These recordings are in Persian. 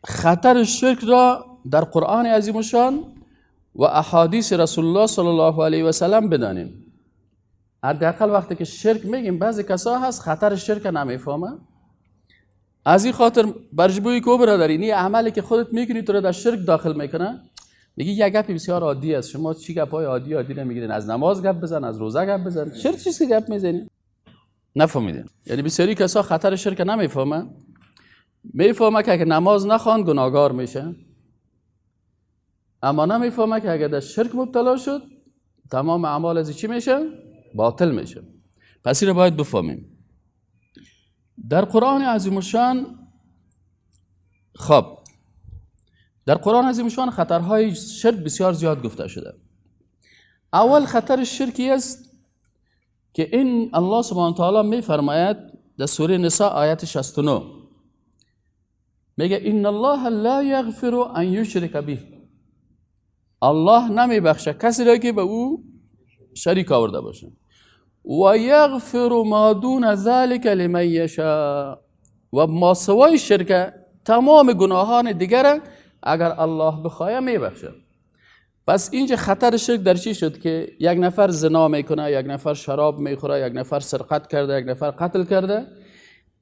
خطر شرک را در قرآن عظیم الشان و احادیث رسول الله صلی الله علیه و سلم بدانیم. حداقل وقتی که شرک میگیم بعضی کسا هست خطر شرک نمیفهمه. از این خاطر برجبوی کو برادر، این عملی که خودت میکنی تو رو در شرک داخل میکنه. میگی یک گپی بسیار عادی است، شما چی گپای عادی عادی نمیگیرین، از نماز گپ بزن، از روزه گپ بزن، شرک چیزی گپ میزنی؟ نفهمیدین. یعنی بسیاری کسا خطر شرک نمیفهمه، میفهمه که اگه نماز نخواند گناهگار میشه، اما نمیفهمه که اگه در شرک مبتلا شد تمام اعمال از چی میشه؟ باطل میشه. پس این رو باید بفهمیم. در قرآن عظیم الشان، خب در قرآن عظیم الشان خطرهای شرک بسیار زیاد گفته شده. اول خطر شرکی است که این الله سبحانه تعالی میفرماید در سوره نساء آیت 69، میگه ان الله لا یغفر ان یشرک به. الله نمیبخشه کسی را که به او شریک آورده باشه. و یغفر ما دون ذلک لمن یشاء. و ما سوای شرک تمام گناهان دیگر اگر الله بخواه میبخشه. پس اینجا خطر شرک در چی شد؟ که یک نفر زنا میکنه، یک نفر شراب میخوره، یک نفر سرقت کرده، یک نفر قتل کرده.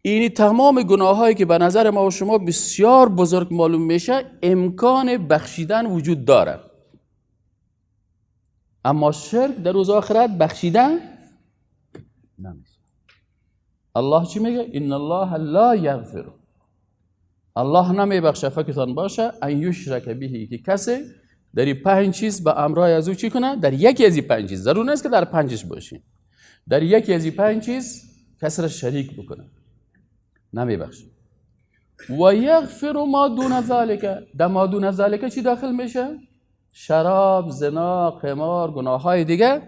اینی تمام گناهایی که به نظر ما و شما بسیار بزرگ معلوم میشه امکان بخشیدن وجود داره، اما شرک در روز آخرت بخشیدن نمیشه. الله چی میگه؟ ان الله لا یغفر. الله نمیبخشه، فکرتان باشه، ان یشرک به، که کسی در این پنج چیز به امرای از او چی کنه؟ در یکی از این پنج چیز، ضرور نیست که در پنجش باشی، در یکی از این پنج چیز کسی را شریک بکنه، نمیبخشه. و یغفر ما دون ذلک. در ما دون ذلک چی داخل میشه؟ شراب، زنا، قمار، گناه های دیگه.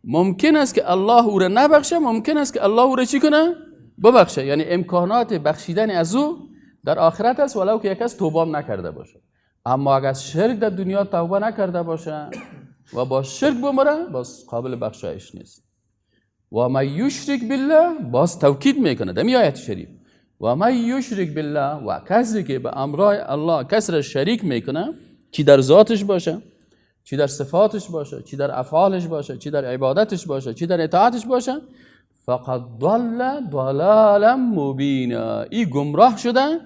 ممکن است که الله او را نبخشه، ممکن است که الله او را چی کنه؟ ببخشه. یعنی امکانات بخشیدن از او در آخرت است، ولو که یک کس توبه نکرده باشه. اما اگر شرک در دنیا توبه نکرده باشه و با شرک بمره، باز قابل بخشایش نیست. و من یشرک بالله، باز توکید میکنه در آیت شریف، و من یشرک بالله، و کسی که به امرای الله کس را شریک میکنه، چی در ذاتش باشه، چی در صفاتش باشه، چی در افعالش باشه، چی در عبادتش باشه، چی در اطاعتش باشه، فقد ضل ضلالا مبینا. ای گمراه شده،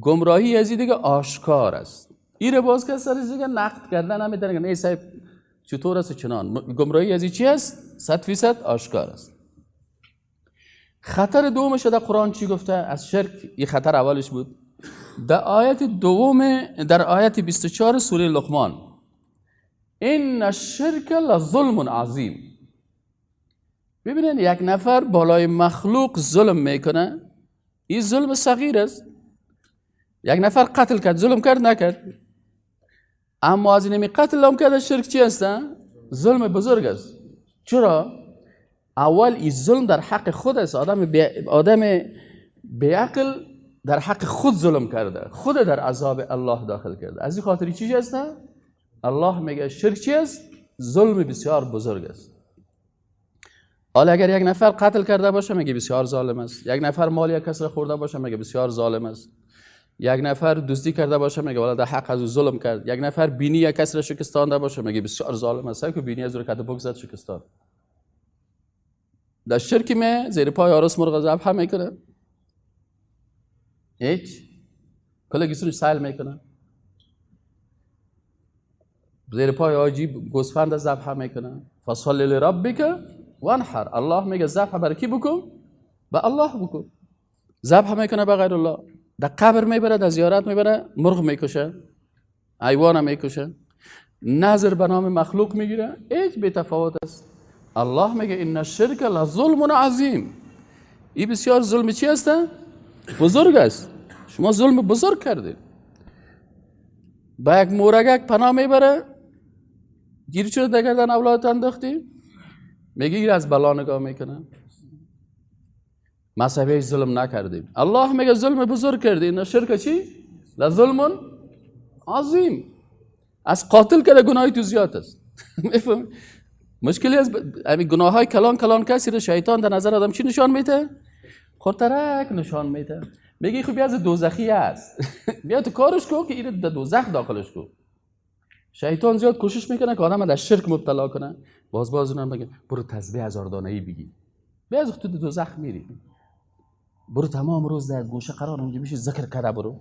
گمراهی از دیگه آشکار است. ای رو باز که سر دیگه نقد کردن نمیتونه، نه صاحب چطور است چنان. گمراهی از چی است؟ 100% آشکار است. خطر دومش در قرآن چی گفته؟ از شرک، این خطر اولش بود. در آیت دوم، در آیت 24 سوره لقمان، ان الشرک لظلم عظیم. ببینید یک نفر بالای مخلوق ظلم میکنه، این ظلم صغیر است. یک نفر قتل کرد، ظلم کرد نکرد، اما از اینمی قتل هم کرده شرک چی است؟ ظلم بزرگ است. چرا؟ اول این ظلم در حق خود است. آدم بیعقل در حق خود ظلم کرده، خود در عذاب الله داخل کرده. از این خاطر چی است؟ الله میگه شرک چی است؟ ظلم بسیار بزرگ است. حالا اگر یک نفر قتل کرده باشه میگه بسیار ظالم است. یک نفر مال یک کس را خورده باشه میگه بسیار ظالم است. یک نفر دزدی کرده باشه میگه والا در حق از او ظلم کرد. یک نفر بینی یک کس را شکستانده باشه میگه بسیار ظالم است، که بینی از او را کت بگذارد شکستان. در شرک می زیر پای آرس مرغ ذبح میکنه، هیچ کل گیسونش سیل میکنه، زیر پای آجی گوسفند ذبح میکنه. فصل لربک وانحر. الله میگه ذبح برای کی بکن؟ به الله بکن. ذبح میکنه به غیر الله، در قبر میبره، در زیارت میبره، مرغ میکشه، حیوان میکشه، نظر به نام مخلوق میگیره، هیچ بی تفاوت است. الله میگه ان الشرک لظلم عظیم. این بسیار ظلم چی است؟ بزرگ است. شما ظلم بزرگ کردید. با یک مورگک پناه میبره، گیر چرا در گردن اولادت انداختی؟ میگه گیر از بلا نگاه میکنه. مذهبی ظلم نکردیم. الله میگه ظلم بزرگ کردی. ان شرک چی؟ لظلم عظیم. از قاتل که گناهی تو زیاد است. میفهمی؟ مشکلی از همین گناه های کلان کلان کسی رو شیطان در نظر آدم چی نشان میده؟ خودترک نشان میده. میگه خب بیا از دوزخی است، بیا تو کارش کو که اینو در دوزخ داخلش کو. شیطان زیاد کوشش میکنه که آدم در شرک مبتلا کنه. باز اونم بگه برو تسبیح هزار دانه‌ای بگی، بیا از تو دوزخ میری، برو تمام روز در گوشه قرار اونجا میشه ذکر کرده برو.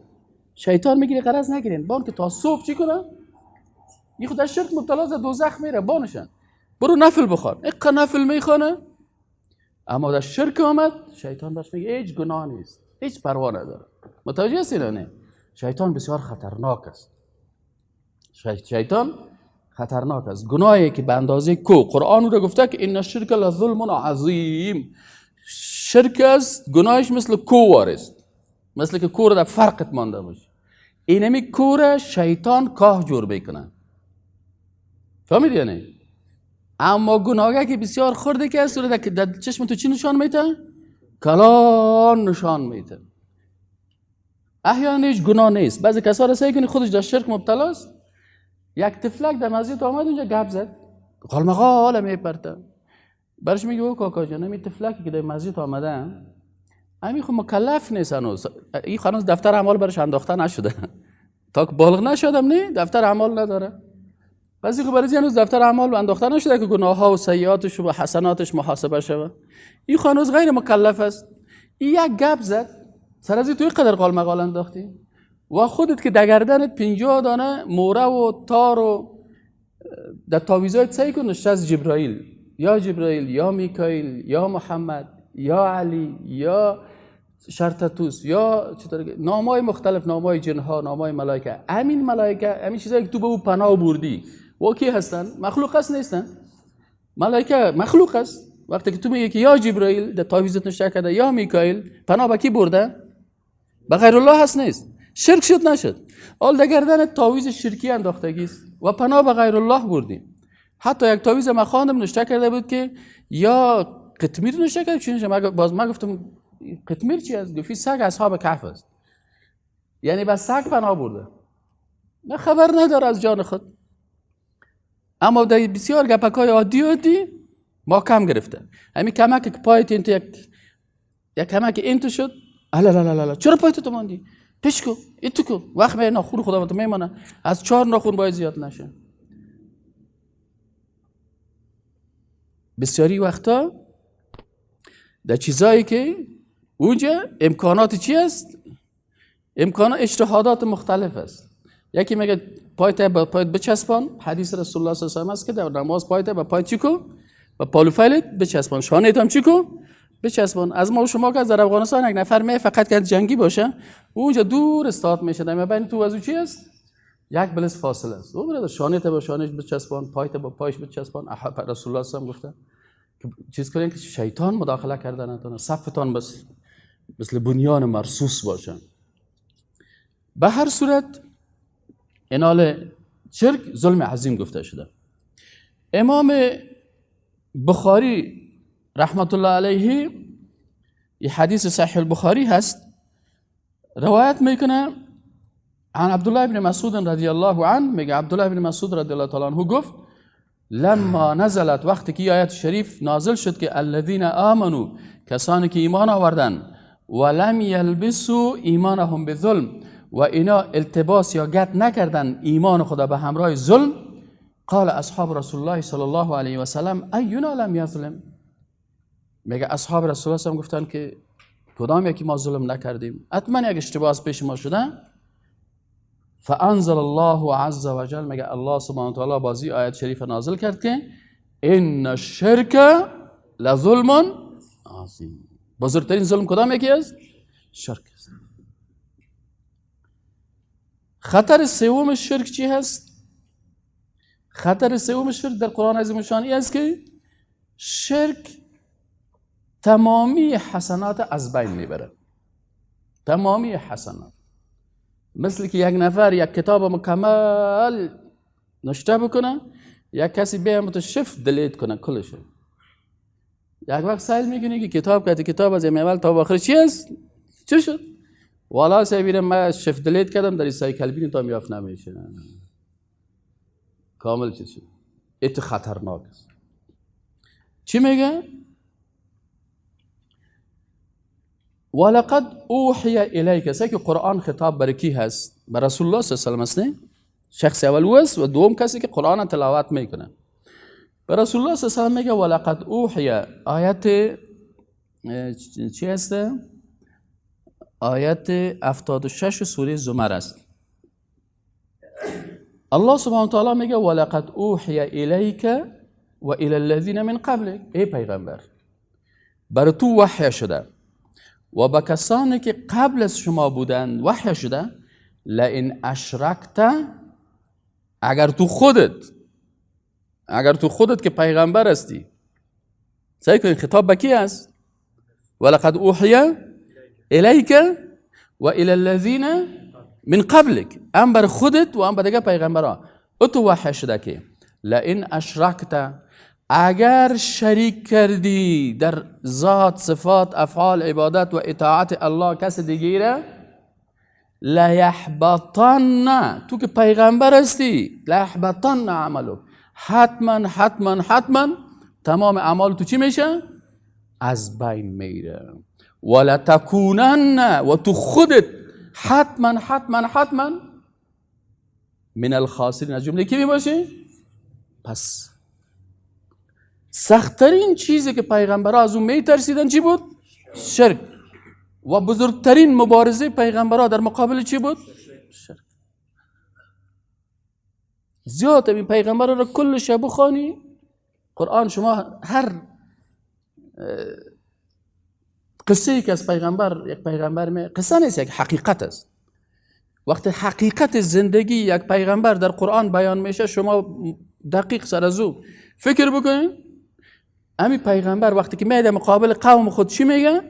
شیطان میگیره قرض نگیرین بان که تا صبح چی کنه؟ این خود در شرک مبتلا در دوزخ میره بانشن. برو نفل بخوان، اقا نفل میخوانه اما در شرک آمد، شیطان برش میگه هیچ گناه نیست، هیچ پروا نداره. متوجه هستی نه؟ شیطان بسیار خطرناک است. شیطان خطرناک است. گناهی که به اندازه کو قرآن رو گفته که ان الشرک لظلم عظیم، شرک است گناهش مثل کوار است، مثل که کور در فرقت مانده باشه. اینمی کور شیطان کاه جور میکنه، فهمیدی یعنی؟ اما گناهی که بسیار خرده که است که در چشم تو چی نشان میده؟ کلان نشان میده. احیانا هیچ گناه نیست. بعضی کسا را سعی کنی خودش در شرک مبتلا است. یک طفلک در مسجد آمد اونجا گپ زد، غالمغال میپرته. برش میگه او کاکا جان، همین طفلکی که در مسجد آمده همین خب مکلف نیست هنوز، این هنوز دفتر اعمال برش انداخته نشده، تا که بالغ نشدم نه دفتر اعمال نداره. پس این خب برای هنوز دفتر اعمال انداخته نشده که گناه ها و سیئاتش و حسناتش محاسبه شوه. این هنوز غیر مکلف است. این یک گپ زد سر از توی قدر قالمقال انداختی و خودت که دگردنت 50 دانه موره و تار و در تاویزایت سعی کن نشته از جبرائیل، یا جبرائیل یا میکائیل یا محمد یا علی یا شرطتوس یا چطور نامای مختلف، نامای جنها، نامای ملائکه. همین ملائکه، همین چیزایی که تو به او پناه بردی و کی هستن؟ مخلوق است نیستن؟ ملائکه مخلوق است. وقتی که تو میگی که یا جبرائیل در تاویزت نشته کرده یا میکائیل، پناه به کی برده؟ به غیر الله هست نیست؟ شرک شد نشد؟ حال در گردن تاویز شرکی انداختگی است و پناه به غیر الله بردیم. حتی یک تاویز ما خواندم نشته کرده بود که یا قطمیر نشته کرده چی نشته، باز ما گفتم قطمیر چی است؟ گفت سگ اصحاب کهف است، یعنی به سگ پناه برده، نه خبر نداره از جان خود. اما در بسیار گپکای عادی عادی ما کم گرفته. همین کمک که پایت این تو یک کمک این تو شد، لا لا لا لا چرا پایت تو ماندی؟ پیش کو ایتو کو وقت می ناخون خدا تو میمانه، از 4 ناخون باید زیاد نشه. بسیاری وقتا در چیزایی که اونجا امکانات چی است؟ امکانات اجتهادات مختلف است. یکی میگه پایت به پایت بچسبان، حدیث رسول الله صلی الله علیه و آله است که در نماز پایت به پایت چی کو؟ به پالوفیلت بچسبان، شانه هم چی کو؟ بچسبان. از ما و شما که در افغانستان یک نفر می فقط که جنگی باشه اونجا دور استاد میشه، در بین تو از او چی است؟ یک بلس فاصله است. او برادر شانه تا به شانهش بچسبان، پایت با پایش بچسبان. رسول الله صلی الله علیه و گفته که چیز کنین که شیطان مداخله کرده نتونه، صفتان بس مثل بنیان مرصوص باشن. به هر صورت انال شرک ظلم عظیم گفته شده. امام بخاری رحمت الله علیه، یه حدیث صحیح البخاری هست، روایت میکنه عن عبدالله بن مسعود رضی الله عنه، میگه عبدالله بن مسعود رضی الله تعالی عنه گفت لما نزلت، وقتی که آیت شریف نازل شد که الذین آمنوا، کسانی که ایمان آوردن، ولم یلبسوا ایمانهم بظلم، و اینا التباس یا گت نکردن ایمان خدا به همراه ظلم، قال اصحاب رسول الله صلی الله علیه و سلم اینا لم یظلم، میگه اصحاب رسول الله گفتن که کدام یکی ما ظلم نکردیم، حتما یک اشتباه از پیش ما شده. فانزل الله عز وجل، میگه الله سبحانه و تعالی بازی آیت شریف نازل کرد که ان الشرک لظلم عظیم. بزرگترین ظلم کدام یکی است؟ شرک است. خطر سوم شرک چی هست؟ خطر سوم شرک در قرآن عظیم شان این است که شرک تمامی حسنات از بین میبره. تمامی حسنات، مثل که یک نفر یک کتاب مکمل نشته بکنه، یک کسی بیام تو shift delete کنه کلش. یک وقت سیل میکنی که کتاب که کتاب از اول تا آخر چی است؟ چی شد؟ والا سیبیرم من shift delete کردم در این recycle bin تا میافت نمیشه. کامل چی شد؟ ایت خطرناک است. چی میگه؟ ولقد اوحی الیک، که قرآن خطاب بر کی هست؟ بر رسول الله صلی الله علیه و سلم است. شخص اول اوست و دوم کسی که قرآن تلاوت میکنه. بر رسول الله صلی الله علیه و سلم میگه ولقد اوحی، آیت چی هست؟ آیت 76 سوره زمر است. الله سبحانه و تعالی میگه ولقد اوحی الیک و الی الذین من قبلک، ای پیغمبر بر تو وحی شده و به کسانی که قبل از شما بودند وحی شده، لئن اشرکت، اگر تو خودت که پیغمبر هستی، سعی کنید خطاب به کی است؟ ولقد اوحی الیک و الی الذین من قبلک، هم بر خودت و هم بر دیگه پیغمبران او تو وحی شده که لئن اشرکت، اگر شریک کردی در ذات، صفات، افعال، عبادت و اطاعت الله کس دیگه را، لیحبطن، تو که پیغمبر هستی، لیحبطن عملک، حتما حتما حتما تمام اعمال تو چی میشه؟ از بین میره. ولتکونن، و تو خودت حتما حتما حتما من الخاسرین، از جمله کی میباشی؟ پس سختترین چیزی که پیغمبرها از اون میترسیدن چی بود؟ شرک. و بزرگترین مبارزه پیغمبرها در مقابل چی بود؟ شرک. زیاد این پیغمبرها را کل شب بخوانی قرآن، شما هر قصه ای که از پیغمبر، یک پیغمبر می قصه نیست، یک حقیقت است. وقتی حقیقت زندگی یک پیغمبر در قرآن بیان میشه، شما دقیق سر از او فکر بکنید. امی پیغمبر وقتی که میاد مقابل قوم خود چی میگه؟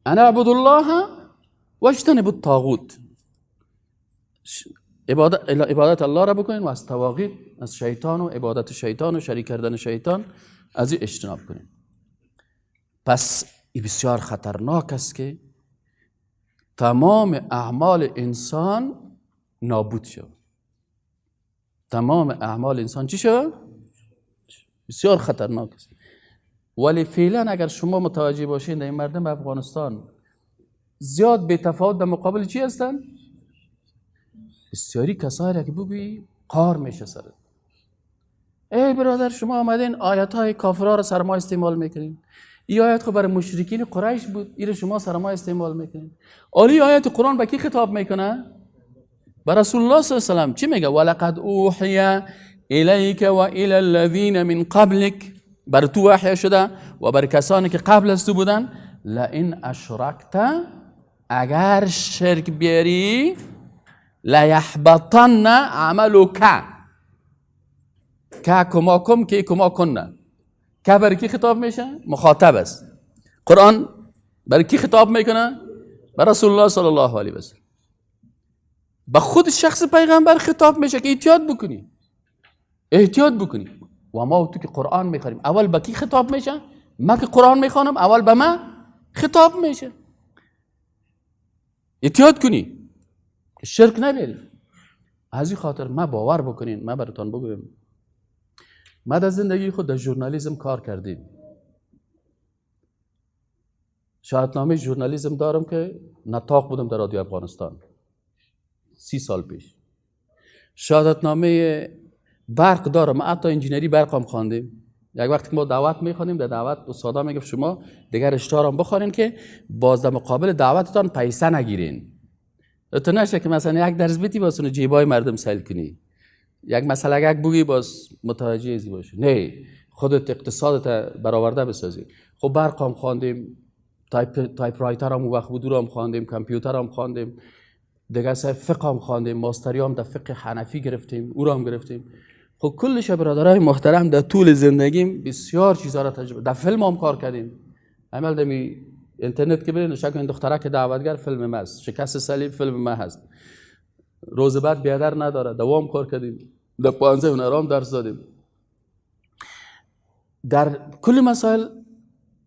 انا اعبد الله واجتنب الطاغوت. عبادت الله را بکنین و از طواغیت، از شیطان و عبادت شیطان و شریک کردن شیطان از این اجتناب کنین. پس این بسیار خطرناک است که تمام اعمال انسان نابود شود. تمام اعمال انسان چی شود؟ بسیار خطرناک است. ولی فعلا اگر شما متوجه باشین در این مردم افغانستان زیاد بی تفاوت در مقابل چی هستن؟ بسیاری کسایی را که بگویی قار میشه سرت. ای برادر شما آمدین آیت های کافرها را سر ما استعمال میکنین. این آیت خب برای مشرکین قریش بود، این شما سر ما استعمال میکنین. آلی آیت قرآن به کی خطاب میکنه؟ به رسول الله صلی الله علیه و سلم. چی میگه؟ ولقد اوحی الیک و الی الذین من قبلک، بر تو وحی شده و بر کسانی که قبل از تو بودن، لئن اشرکت، اگر شرک بیاری، لیحبطن عملک، که کما کم که کما کنه. که بر کی خطاب میشه؟ مخاطب است. قرآن بر کی خطاب میکنه؟ بر رسول الله صلی الله علیه و سلم. به خود شخص پیغمبر خطاب میشه که احتیاط بکنی، احتیاط بکنی. و ما تو که قرآن میخوانیم اول به کی خطاب میشه؟ ما که قرآن میخوانم اول به ما خطاب میشه. احتیاط کنی که شرک نبری. از این خاطر ما باور بکنین، ما براتون بگویم، ما در زندگی خود در ژورنالیسم کار کردیم. شهادتنامه ژورنالیسم دارم که نطاق بودم در رادیو افغانستان 30 سال پیش. شهادتنامه برق دارم، ما حتی انجینری برق هم خواندیم. یک وقتی که ما دعوت میخوانیم، در دعوت استادا میگفت شما دیگر رشته هم بخوانین که باز در مقابل دعوتتان پیسه نگیرین. تو نشه که مثلا یک درس بیتی باز جیبای مردم سیل کنی، یک مسئله یک بگی باز متوجه ازی باشه. نه، خودت اقتصادت برآورده بسازی. خب برق هم خواندیم، typewriter هم وقت بود هم خواندیم، کامپیوتر هم خواندیم، دیگه سه فقه هم خواندیم، ماستری هم در فقه حنفی گرفتیم، او را هم گرفتیم. خب کلش برادرای محترم در طول زندگیم بسیار چیزا را تجربه، در فیلم هم کار کردیم. عمل دمی اینترنت که برین شک این دختره که دعوتگر فیلم ما است، شکست صلیب فیلم ما هست، روز بعد بیادر نداره، دوام کار کردیم، در 15 هنرام درس دادیم، در کل مسائل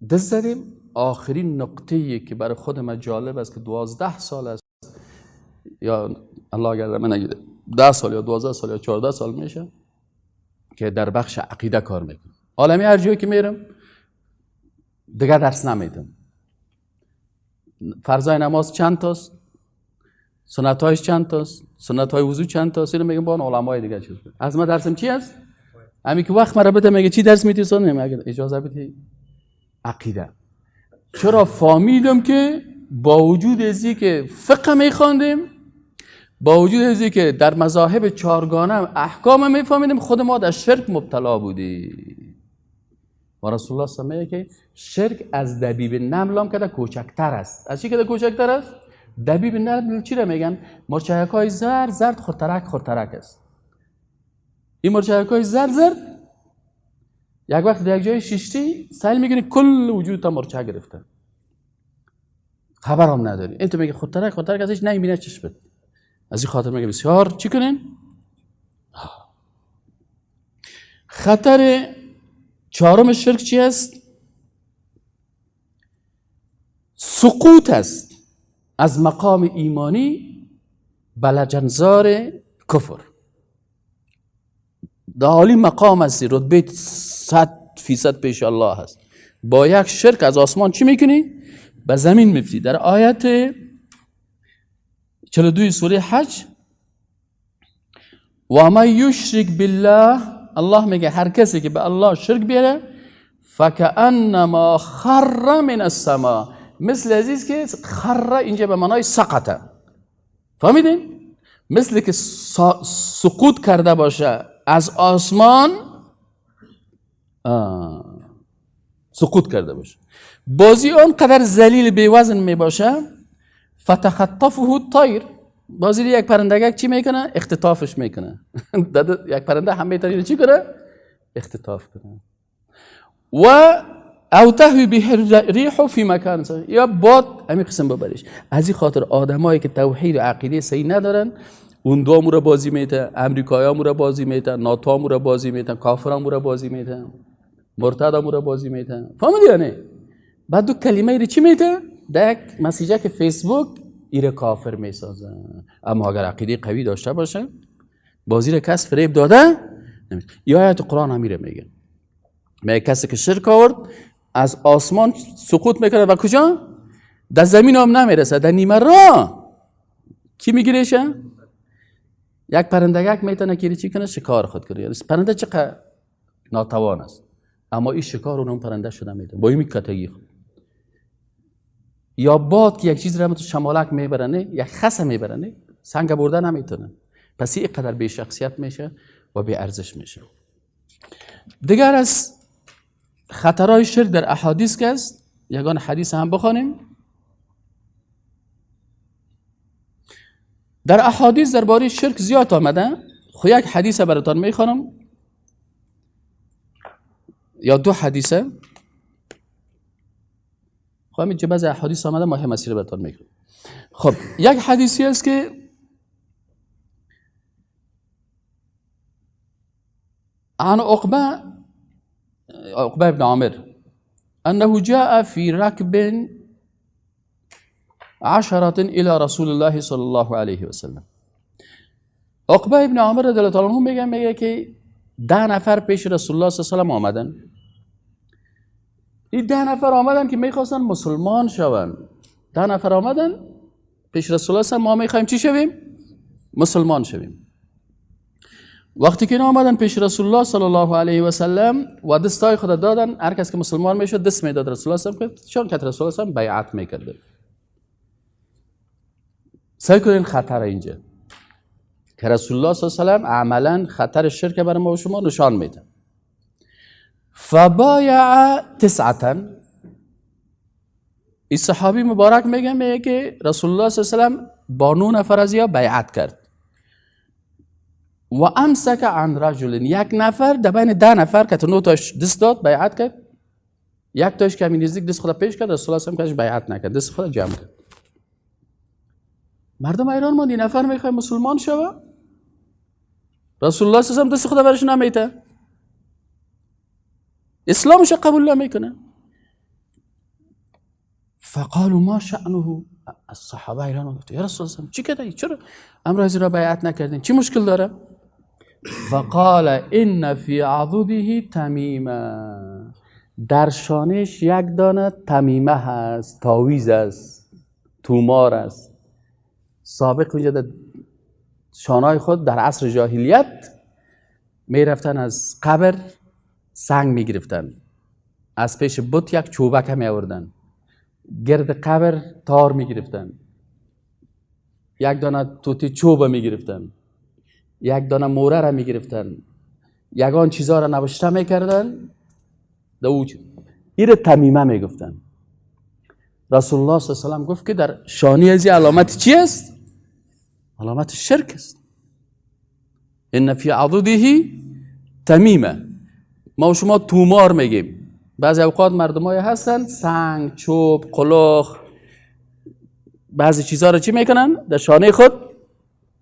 دست زدیم. آخرین نقطه‌ای که برای خود من جالب است که 12 سال است، یا الله اگر من نگیره 10 سال یا 12 سال یا 14 سال میشه که در بخش عقیده کار میکنم. عالمی هر جایی که میرم دیگه درس نمیدم. فرضای نماز چند تاست، سنت‌هایش چند تاست، سنت‌های وضو چند تاست، اینو میگم با علمای دیگه چیز. از ما درسم چی است؟ همین که وقت مرا بده میگه چی درس میدی؟ سنت میگه اجازه بدی عقیده. چرا فهمیدم که با وجود ازی که فقه میخواندیم، با وجود ازی که در مذاهب چهارگانه احکام میفهمیدیم، خود ما در شرک مبتلا بودیم. و رسول الله صلی الله علیه و که شرک از دبیب نمل هم که کوچکتر است. از چی که کوچکتر است؟ دبیب نمل چی را میگن؟ مرچک های زرد زرد خورترک خورترک است. این مرچک های زرد زرد یک وقت در یک جای شیشتی سعی میکنی کل وجود تا مرچک گرفته، خبر هم نداری. این تو میگه خودترک خودترک ازش نمیبینه چشمت. از این خاطر میگه بسیار چی کنین؟ خطر چهارم شرک چی است؟ سقوط است از مقام ایمانی به لجنزار کفر. در عالی مقام هستی، رتبه 100% پیش الله هست، با یک شرک از آسمان چی میکنی؟ به زمین میفتی. در آیت 42 سوره حج، و من یشرک بالله، الله میگه هر کسی که به الله شرک بیاره فکأنما خر من السما، مثل عزیز که خر اینجا به معنای سقطه، فهمیدین؟ مثل که سقوط کرده باشه از آسمان، سقوط کرده باشه، بازی آن قدر ذلیل بی وزن می باشه، فتخطفه الطیر، بازی یک پرندگک چی میکنه؟ اختطافش میکنه. یک پرنده هم میتونه چی کنه؟ اختطاف کنه. و او تهوی به الریح فی مکان، یا باد همین قسم ببرش. از این خاطر آدمایی که توحید و عقیده صحیح ندارن، اون دو مو را بازی میته، امریکایا مو را بازی میته، ناتو مو را بازی میته، کافرا مو را بازی میته، مرتدا مو را بازی میته. فهمیدی یا نه؟ بعد دو کلمه رو چی میته؟ در یک مسیجه که فیسبوک ایره کافر میسازه. اما اگر عقیده قوی داشته باشه، بازی را کس فریب داده نمیشه. یا آیت قرآن هم میره میگه، میگه کسی که شرک آورد از آسمان سقوط میکنه و کجا؟ در زمین هم نمیرسه، در نیمه راه کی میگیرشه؟ یک پرندگک میتونه که چی کنه؟ شکار خود کنه. یعنی پرنده چقدر ناتوان است، اما این شکار اونم پرنده شده میتونه با این کتگی خود. یا باد که یک چیز را تو شمالک میبرنه، یک خسه میبرنه، سنگ برده نمیتونه. پس این قدر بی شخصیت میشه و بی ارزش میشه. دیگر از خطرهای شرک در احادیث که است، یگان حدیث هم بخوانیم. در احادیث درباره شرک زیاد آمده. خو یک حدیث براتان میخوانم یا دو حدیثه. خب همین بعضی احادیث آمده، ما هم مسیر براتان میخوانم. خب یک حدیثی است که عن عقبه بن عامر انه جاء في ركب 10 الى رسول الله صلی الله علیه و سلم. عقبه ابن عامر رضی الله عنه میگه که 10 نفر پیش رسول الله صلی الله علیه و سلم آمدن. این 10 نفر آمدن که میخواستن مسلمان شوند. 10 نفر آمدن پیش رسول الله صلی الله علیه و سلم، ما میخوایم چی شویم؟ مسلمان شویم. وقتی که اینا آمدن پیش رسول الله صلی الله علیه و سلم و دستای خود دادن، هر کس که مسلمان میشد دست میداد رسول الله صلی الله علیه و سلم، چون که رسول الله صلی الله علیه و سلم بیعت میکرد. سعی کنین خطر اینجا که رسول الله صلی الله علیه و سلم عملا خطر شرک بر ما و شما نشان میده. فبایع 9. این صحابی مبارک میگه که رسول الله صلی الله علیه و سلم با 9 نفر از یا بیعت کرد. و امسک عن رجل، یک نفر در بین 10 نفر که 9 تاش دست داد بیعت کرد، یک تاش که همین نزدیک دست خود پیش کرد، رسول الله صلی الله علیه و سلم بیعت نکرد، دست خود جمع کرد. مردم ایران ما این نفر میخوای مسلمان شوه، رسول الله صلی الله علیه و سلم دست خود برش نمیته، اسلامش قبول نمیکنه. فقالوا ما شأنه، الصحابه ایران گفت یا رسول الله چی کردی؟ چرا امروز را بیعت نکردین؟ چی مشکل داره؟ فقال ان فی عضده تمیما، در شانش یک دانه تمیمه هست، تاویز است، تومار است. سابق اونجا در شانهای خود در عصر جاهلیت می رفتن از قبر سنگ می گرفتن، از پیش بت یک چوبک می آوردن، گرد قبر تار می گرفتن، یک دانه توتی چوب می گرفتن، یک دانه موره را می گرفتن، یگان چیزا را نوشته می کردن. این تمیمه می گفتن. رسول الله صلی الله علیه و سلم گفت که در شانی از علامت چی است؟ علامت شرک است. ان فی عضده تمیمه. ما و شما تومار میگیم. بعضی اوقات مردمای هستن سنگ، چوب، قلخ، بعضی چیزها رو چی میکنن؟ در شانه خود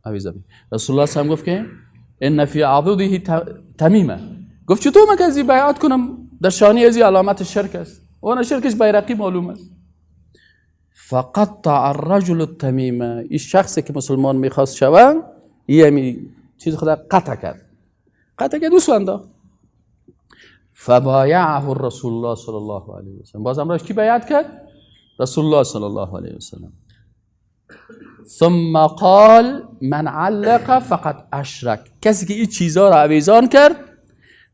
آویزه می. رسول الله صلی الله علیه و گفت که ان فی عضده تمیمه. گفت چطور من که از بیعت کنم در شانه از علامت شرک است؟ اون شرکش بیرقی معلوم است. فقطع الرجل التمیمه. این شخصی که مسلمان میخواست شوه این چیز خدا قطع کرد، قطع کرد دوست انداخت. فبایعه الرسول الله صلی الله علیه و سلم. باز امرش کی بیعت کرد؟ رسول الله صلی الله علیه و سلم. ثم قال من علق فقد اشرک. کسی که این چیزا را آویزان کرد،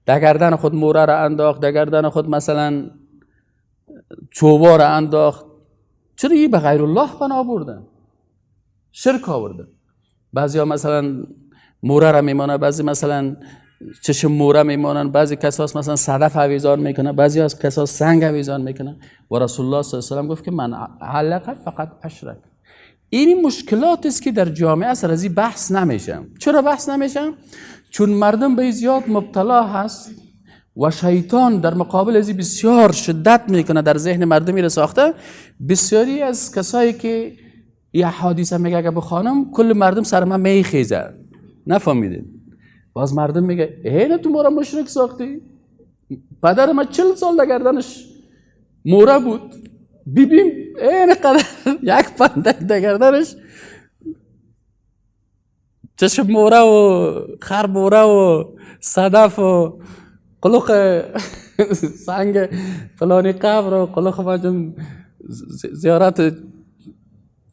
در گردن خود موره را انداخت، در گردن خود مثلا چوبا را انداخت، چرا این به غیر الله پناه بردن، شرک آوردن. بعضی ها مثلا موره را میمانه، بعضی مثلا چشم موره میمانن، بعضی کساس مثلا صدف آویزان میکنه، بعضی از کساس سنگ آویزان میکنه. و رسول الله صلی الله علیه و سلم گفت که من علق فقط اشرک. این مشکلات است که در جامعه سر از این بحث نمیشه. چرا بحث نمیشه؟ چون مردم به زیاد مبتلا هست و شیطان در مقابل از بسیار شدت میکنه، در ذهن مردمی را ساخته. بسیاری از کسایی که یه حادثه میگه اگه بخوانم کل مردم سر من میخیزه، نفهمیدین. باز مردم میگه ای تو ما را مشرک ساختی، پدر من 40 سال در گردنش موره بود، بیبیم این قدر یک پندک در گردنش چشم موره و خر موره و صدف و قلق سنگ فلانی قبر و قلق مجم زیارت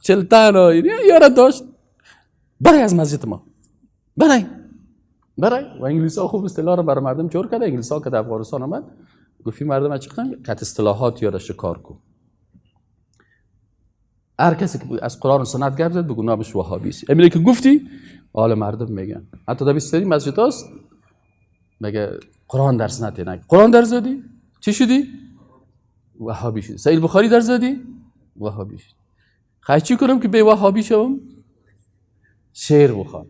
چلتن و یاره داشت. برای از مسجد ما برای برای و انگلیس ها خوب اصطلاح رو برای مردم جور کرده. انگلیس ها که در افغانستان آمد گفتی مردم چی کنن؟ کت اصطلاحات یادش کار کن. هر کسی که از قرآن و سنت گپ زد بگو نامش وهابی است. امیری که گفتی حال مردم میگن. حتی در بسیاری مسجد هاست میگه قرآن درس نده. نه قرآن درس دادی چی شدی؟ وهابی شدی. صحیح بخاری درس دادی؟ وهابی شدی. خواهی چی کنم که به وهابی شوم؟ شعر بخوان.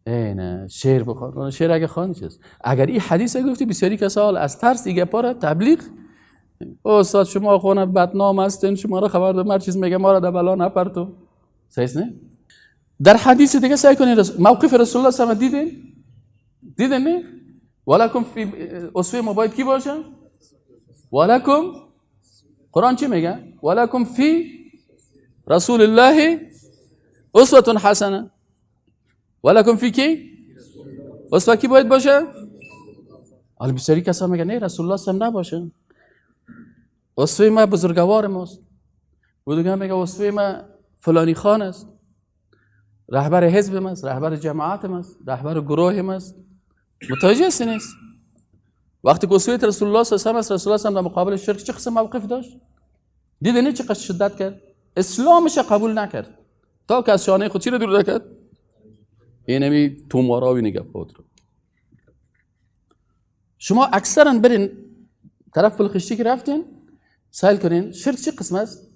نه شعر بخوان. شعر اگه خوان چیست؟ اگر این حدیث گفتی بسیاری کسا از ترس دیگه پاره تبلیغ، استاد شما خونه بدنام هستین، شما را خبر دارم، هر چیز میگه ما را در بلا نپرتو. صحیح نه؟ در حدیث دیگه سعی کنین موقف رسول الله صلی الله علیه و دیدین؟ دیدین نه؟ ولکم فی اسوه ما باید کی باشه؟ ولکم، قرآن چی میگه؟ ولکم فی رسول الله اسوه حسنه. ولکم فی کی؟ اسوه کی باید باشه؟ حالا بسیاری کسا میگه نه رسول الله صلی الله علیه و نباشه، اسوه ما بزرگوار ماست. و دیگه میگه اسوه ما فلانی خان است، رهبر حزب ماست، رهبر جماعت ماست، رهبر گروه ماست. متوجه هستی نیست؟ وقتی که اسوه رسول الله صلی الله علیه و رسول الله صلی در مقابل شرک چه قسم موقف داشت؟ دیده نه چقدر شدت کرد؟ اسلامش قبول نکرد تا که از شانه خود چی رو دور نکرد؟ اینمی توماراوی نگه بود رو. شما اکثرا برین طرف پلخشتی که رفتین سیل کنین شرک چه قسم است؟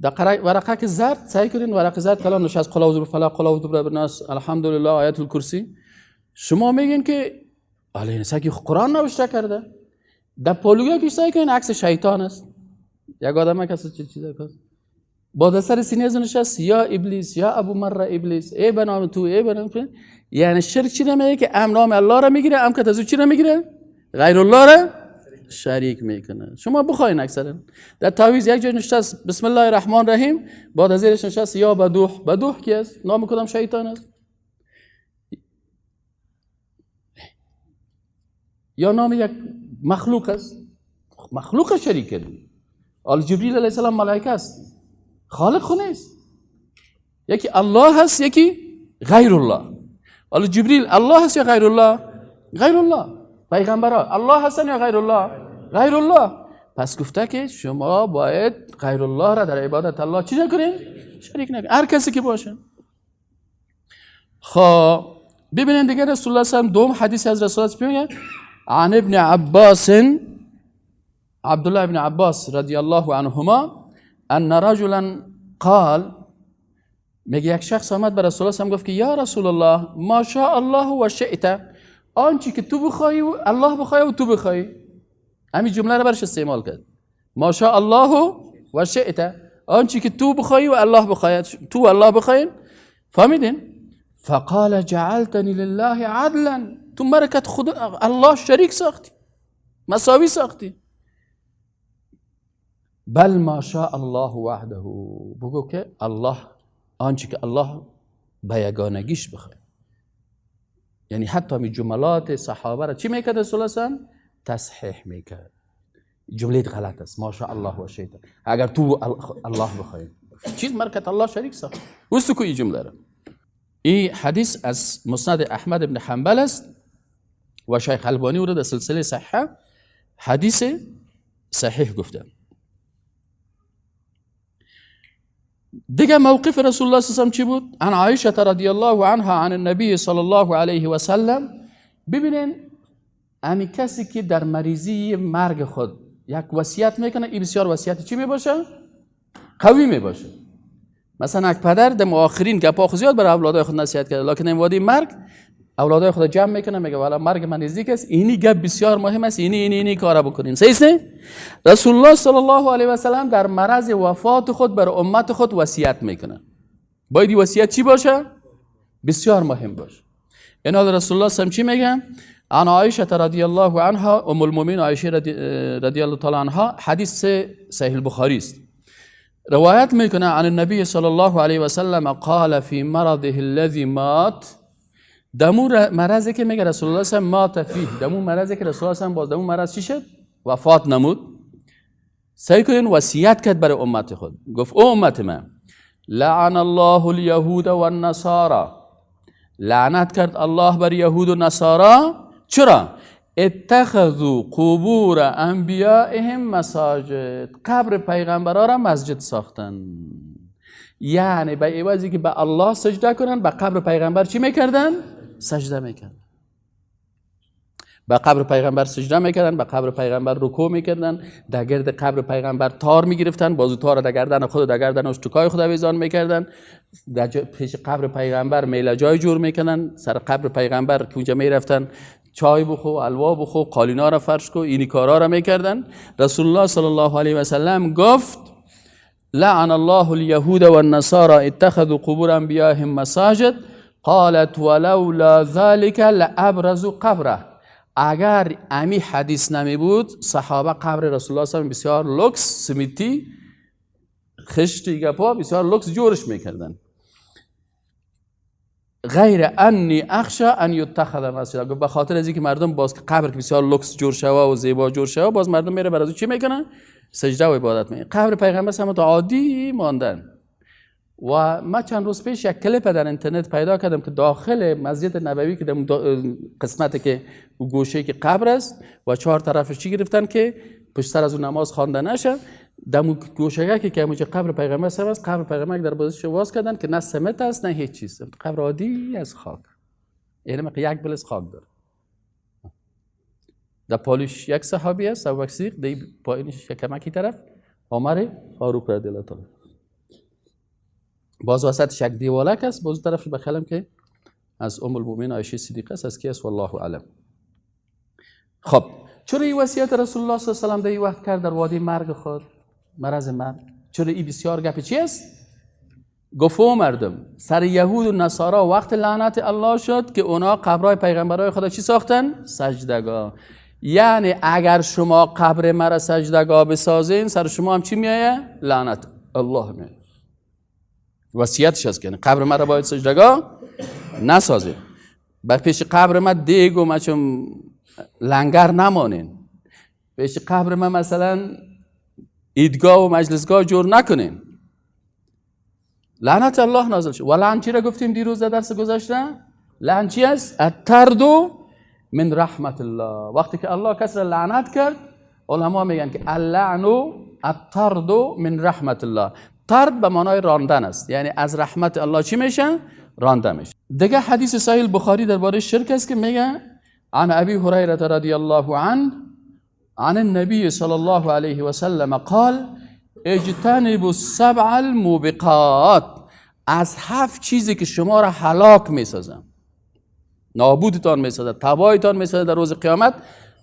در ورقه که زرد سعی کنین، ورقه زرد کلام نشست قل اعوذ بالفلق قل اعوذ برب الناس الحمدلله آیت الکرسی. شما میگین که آله این که قرآن نوشته کرده. در پالویا که سعی کنین عکس شیطان است، یک آدم کسی چه چیزا کس با سر سینه از نشست یا ابلیس یا ابو مره ابلیس ای به نام تو ای به نام تو. یعنی شرک چی نمیگه که ام نام الله را میگیره، ام که از چی نمیگیره؟ غیر الله را شریک میکنه. شما بخواین اکثرا در تعویذ یک جای نشست بسم الله الرحمن الرحیم، بعد از زیرش نشست یا بدوح. بدوح کی است؟ نام کدام شیطان است؟ یا نام یک مخلوق است، مخلوق شریک کردی. حالا جبریل علیه السلام ملائکه است، خالق خو نیست. یکی الله هست، یکی غیر الله. حالا جبریل الله هست یا غیر الله؟ غیر الله. پیغمبرها الله هستن یا غیر الله؟ غیر الله. پس گفته که شما باید غیر الله را در عبادت الله چی نکنین؟ شریک نکنین، هر کسی که باشه. خب ببینین دیگه رسول الله صلی الله علیه و دوم حدیث از رسول الله میگه عن ابن عباس، عبدالله ابن عباس رضی الله عنهما ان رجلا قال، میگه یک شخص آمد به رسول الله گفت که یا رسول الله ما شاء الله و شئت، آنچه که تو بخوای و الله بخوای و تو بخوای. همین جمله رو برش استعمال کرد، ما شاء الله و شئت، آنچه که تو بخوای و الله بخواید، تو و الله بخواین. فهمیدین؟ فقال جعلتنی لله عدلا، تو مرکت خود الله شریک ساختی، مساوی ساختی. بل ما شاء الله وحده، بگو که الله آنچه که الله به یگانگیش بخواد. یعنی حتی می جملات صحابه را چی میکرد رسول الله؟ تصحیح میکرد. جمله غلط است، ما شاء الله و شئت، اگر تو الله بخوای چیز مرکت الله شریک ساخت. وستو کو این جمله را. این حدیث از مسند احمد بن حنبل است و شیخ البانی او را در سلسله صحیحه حدیث صحیح گفته. دیگه موقف رسول الله صلی الله علیه و سلم چی بود؟ عن عایشه رضی الله عنها عن النبی صلی الله علیه و سلم. ببینین امی کسی که در مریضی مرگ خود یک وصیت میکنه، این بسیار وصیت چی میباشه؟ قوی میباشه. مثلا یک پدر در آخرین گپا خود زیاد برای اولادای خود نصیحت کرده، لکن این وادی مرگ اولادای خود جمع میکنه، میگه والا مرگ من نزدیک است، اینی گپ بسیار مهم است، اینی اینی اینی کارا بکنین. صحیح است؟ رسول الله صلی الله علیه و سلم در مرض وفات خود بر امت خود وصیت میکنه. باید این وصیت چی باشه؟ بسیار مهم باشه. اینا رسول الله صلی الله علیه و چی میگه؟ عن عایشه رضی الله عنها ام المؤمنین عایشه رضی الله تعالی عنها، حدیث صحیح البخاری است، روایت میکنه عن النبی صلی الله علیه و سلم قال فی مرضه الذی مات، دمو مرضی که میگه رسول الله صلی الله علیه و مات فیه، دمو مرضی که رسول الله صلی الله علیه و باز دمو مرض چی شد؟ وفات نمود. سعی کنین وصیت کرد برای امت خود، گفت او امت من لعن الله اليهود والنصارى، لعنت کرد الله بر یهود و نصارا. چرا؟ اتخذوا قبور انبیائهم مساجد، قبر پیغمبرا را مسجد ساختن. یعنی به عوضی که به الله سجده کنن، به قبر پیغمبر چی میکردن؟ سجده میکردن. به قبر پیغمبر سجده میکردن، به قبر پیغمبر رکوع میکردن، در گرد قبر پیغمبر تار میگرفتن، بازو تار در گردن خود در گردن اشتکای خود آویزان میکردن، در پیش قبر پیغمبر میله جای جور میکردن، سر قبر پیغمبر که اونجا میرفتن چای بخو، الوا بخو، قالینا را فرش کو، اینی کارا را میکردن. رسول الله صلی الله علیه و سلم گفت لعن الله اليهود والنصارى اتخذوا قبور انبیائهم مساجد قالت ولولا ذلك لابرزوا قبره. اگر امی حدیث نمی بود، صحابه قبر رسول الله صلی الله علیه و بسیار لوکس سمیتی خشتی گپا بسیار لوکس جورش میکردن. غیر انی اخشى ان یتخذ مسجدا، به خاطر از اینکه مردم باز قبر که بسیار لوکس جور شوه و زیبا جور شوه، باز مردم میره برای چی میکنن؟ سجده و عبادت میکنن. قبر پیغمبر هم عادی ماندن. و ما چند روز پیش یک کلیپ در اینترنت پیدا کردم که داخل مسجد نبوی که در قسمت که گوشه که قبر است و چهار طرفش چی گرفتن که پشت سر از اون نماز خوانده نشه، در گوشه که همونجا قبر پیغمبر است، قبر پیغمبر در بازش واز کردن که نه سمت است نه هیچ چیز، قبر عادی از خاک، یعنی یک بلس خاک داره. در پالوش یک صحابی است، ابوبکر صدیق، در پایینش کمکی طرف عمر فاروق رضی الله تعالی، باز وسطش یک دیوالک است، باز طرفش بخیالم که از ام المؤمنین عایشه صدیقه است، از کی است والله اعلم. خب چرا این وصیت رسول الله صلی الله علیه و سلم در این وقت کرد در وادی مرگ خود، مرض مرگ؟ چرا این بسیار گپ چی است؟ گفت مردم سر یهود و نصارا وقت لعنت الله شد که اونا قبرای پیغمبرای خدا چی ساختن؟ سجدگاه. یعنی اگر شما قبر مرا سجدگاه بسازین، سر شما هم چی میایه؟ لعنت الله میایه. وصیتش است که قبر مرا باید سجدگاه نسازین، بر پیش قبر من دیگ و مچم لنگر نمانین. پیش قبر من مثلا عیدگاه و مجلسگاه جور نکنین. لعنت الله نازل شد. و لعن چی را گفتیم دیروز در درس گذشته؟ لعن چی است؟ الطرد من رحمت الله. وقتی که الله کس را لعنت کرد، علما میگن که اللعن الطرد من رحمت الله. طرد به معنای راندن است، یعنی از رحمت الله چی میشه؟ رانده میشه. دیگه حدیث صحیح بخاری درباره شرک است که میگه عن ابی هریره رضی الله عنه عن النبي صلى الله عليه وسلم قال اجتنبوا السبع الموبقات. از 7 چیزی که شما را هلاک میسازن، نابودتان میسازد، تباهتان میسازد در روز قیامت،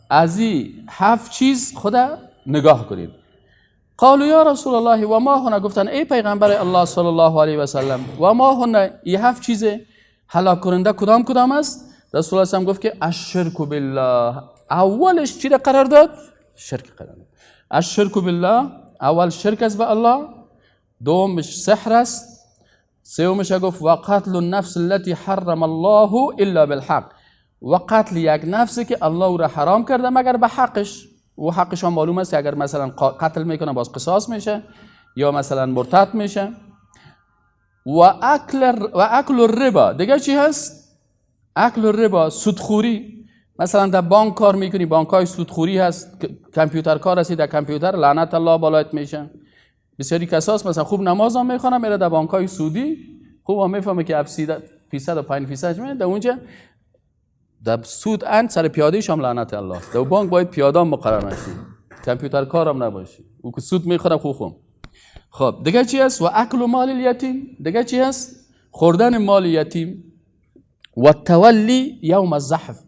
از این 7 چیز خدا نگاه کنید. قالوا یا رسول الله و ما هن؟ گفتن ای پیغمبر الله صلی الله علیه و سلم، و ما هن؟ این 7 چیز هلاک کننده کدام کدام است؟ رسول الله گفت که الشرک بالله. اولش چی را قرار داد؟ شرک قرار داد. الشرک بالله، اول شرک است به الله، دومش سحر است، سومش گفت و قتل النفس التي حرم الله الا بالحق، و قتل یک نفسی که الله او را حرام کرده مگر به حقش، و حقش هم معلوم است که اگر مثلا قتل میکنه باز قصاص میشه یا مثلا مرتد میشه. و اکل الربا. دیگه چی هست؟ اکل الربا، سودخوری. مثلا در بانک کار میکنی، بانک های سودخوری هست، کامپیوتر کار هستی، در کامپیوتر لعنت الله بالایت میشه. بسیاری کساس مثلا خوب نماز هم میخوانه، میره در بانک های سودی، خوب هم میفهمه که 7% و 5% میده، در اونجا در سود اند سر پیاده هم لعنت الله. در بانک باید پیاده هم مقرر نشی، کامپیوتر کارم نباشی، او که سود میخوره خوب. خب دیگه چی هست؟ و اکل مال الیتیم. دیگه چی هست؟ خوردن مال یتیم. و تولی یوم الزحف.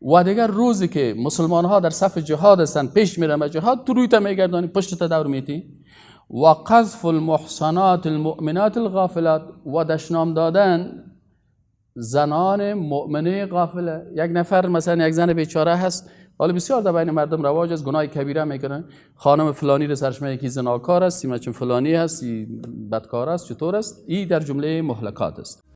و دیگر روزی که مسلمان ها در صف جهاد هستند، پیش میرن به جهاد، تو روی تا میگردانی، پشت تا دور میتی. و قذف المحصنات المؤمنات الغافلات. و دشنام دادن زنان مؤمنه غافله. یک نفر مثلا یک زن بیچاره هست، حالا بسیار در بین مردم رواج است، گناه کبیره میکنن، خانم فلانی رو سرش میگه که زناکار است، چون فلانی هست، بدکار است، چطور است، این در جمله مهلکات است.